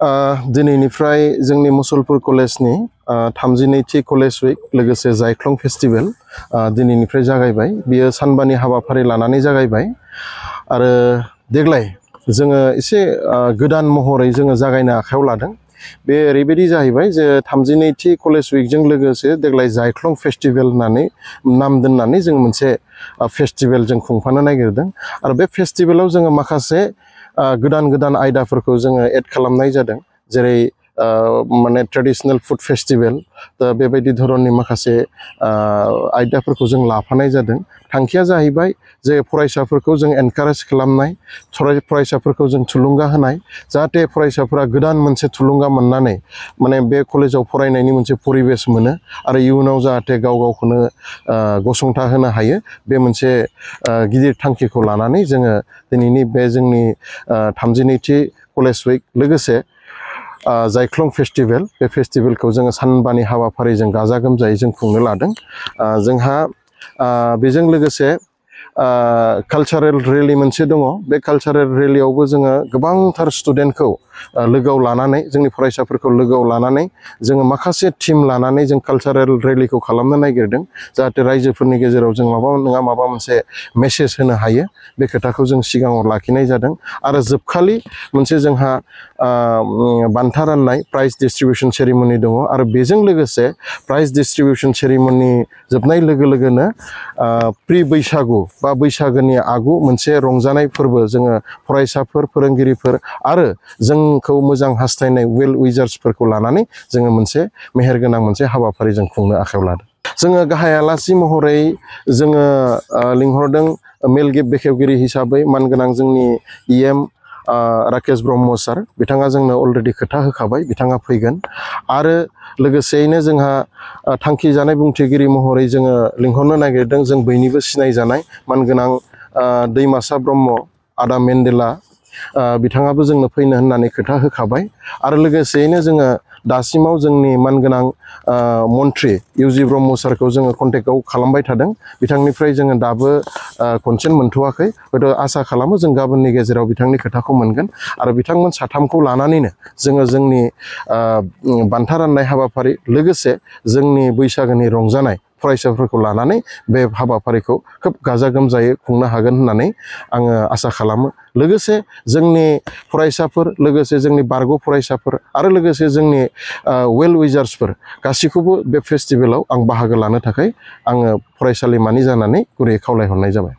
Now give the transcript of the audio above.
दिनैनिफ्राय जोंनि मुसलपुर कलेजनि 32थि कलेज उइक लोगोसे जायख्लं फेस्टिवल दिनैनिफ्राय जागायबाय। बियो सानबानि हाबाफारि लानानै जागायबाय आरो देग्लाय जोङो एसे गोदान महरै जोङो जागायनो आखायाव लादों। बे ओरैबायदि जाहैबाय जे 32थि कलेज उइकजों लोगोसे देग्लाय जायख्लं फेस्टिवल होननानै नाम दोननानै जों मोनसे फेस्टिवल जों खुंफानो नागिरदों आरो बे फेस्टिवलाव जोङो माखासे गोदान गोदान आयदाफोरखौ जोङो एड खालामनाय जादों, जेरै माने ट्रेडिशनेल फुड फेस्टिवल। दा बेबायदि धरननि माखासे आयदाफोरखौ जों लाफानाय जादों। थांखिया जाहैबाय जे फरायसाफोरखौ जों एनकारेज खालामनाय, फरायसाफोरखौ जों थुलुंगा होनाय, जाहाथे फरायसाफोरा गोदान मोनसे थुलुंगा मोननानै माने बे कलेजाव फरायनायनि मोनसे परिबेस मोनो आरो इयुनाव जाहाथे गाव गावखौनो गसंथा होनो हायो। बे मोनसे गिदिर थांखिखौ लानानै जोङो दिनैनि बे जोंनि 32थि कलेज उइक लोगोसे जायख्लं फेस्टिवल, बे फेस्टिवलखौ जोङो सानबानि हाबाफारिजों गाजा गोमजायै जों खुंनो लादों। जोंहा बेजों लोगोसे कालचारेल रेलि मोनसे दङ। बे कालचारेल रेलियावबो जोङो गोबांथार स्टुडेन्टखौ लोगोआव लानानै, जोंनि फरायसाफोरखौ लोगोआव लानानै जोङो माखासे टीम लानानै जों कालचारेल रेलिखौ खालामनो नागिरदों, जाहाथे रायजोफोरनि गेजेराव जों माबा नङा माबा मोनसे मेसेज होनो हायो। बे खोथाखौ जों सिगाङाव लाखिनाय जादों आरो जोबखालि मोनसे जोंहा बान्था राननाय प्राइज डिस्ट्रिबिउसन सेरेमनि दङ आरो बेजों लोगोसे प्राइज डिस्ट्रिबिउसन सेरेमनि जोबनाय लोगो लोगोनो प्रि बैसागु बा बैसागोनि आगु मोनसे रंजानाय फोरबो जोङो फरायसाफोर, फोरोंगिरिफोर आरो जोंखौ मोजां हास्थायनाय वेल उइजार्सफोरखौ लानानै जोङो मोनसे मेहेरगोनां मोनसे हाबाफारि जों खुंनो आखायाव लादों। जोङो गाहाय आलासि महरै जोङो लिंहरदों मेल गिफ्ट बेखेवगिरि हिसाबै मानगोनां जोंनि EM राकेश ब्रह्म सार। बिथाङा जोंनो अलरेडि खोथा होखाबाय, बिथाङा फैगोन। आरो लोगोसेयैनो जोंहा थांखि जानाय बुंथिगिरि महरै जोङो लिंहरनो नागिरदों जों बयनिबो सिनायजानाय मानगोनां दैमासा ब्रह्म, आदा मेन्डेला, बिथाङाबो जोंनो फैनो होननानै खोथा होखाबाय। आरो लोगोसेयैनो जोङो दासिमाव जोंनि मानगोनां मन्थ्रि UG ब्रह्म सारखौ जोङो कन्टेक्टआव खालामबाय थादों। बिथांनिफ्राय जोङो दाबो कनसेन्ट मोनथ'वाखै। हयथ' आसा खालामो जों गाबोननि गेजेराव बिथांनि खोथाखौ मोनगोन आरो बिथांमोन साथामखौ लानानैनो जोङो जोंनि बान्था राननाय हाबाफारि लोगोसे जोंनि बैसागोनि रंजानाय फरायसाफोरखौ लानानै बे हाबाफारिखौ खोब गाजा गोमजायै खुंनो हागोन होननानै आङो आसा खालामो। लोगोसे जोंनि फरायसाफोर, लोगोसे जोंनि बारग' फरायसाफोर आरो लोगोसे जोंनि वेल उइजार्सफोर गासैखौबो बे फेस्टिभेलाव आं बाहागो लानो थाखाय आङो फरायसालिमानि जानानै गुरैयै खावलायहरनाय जाबाय।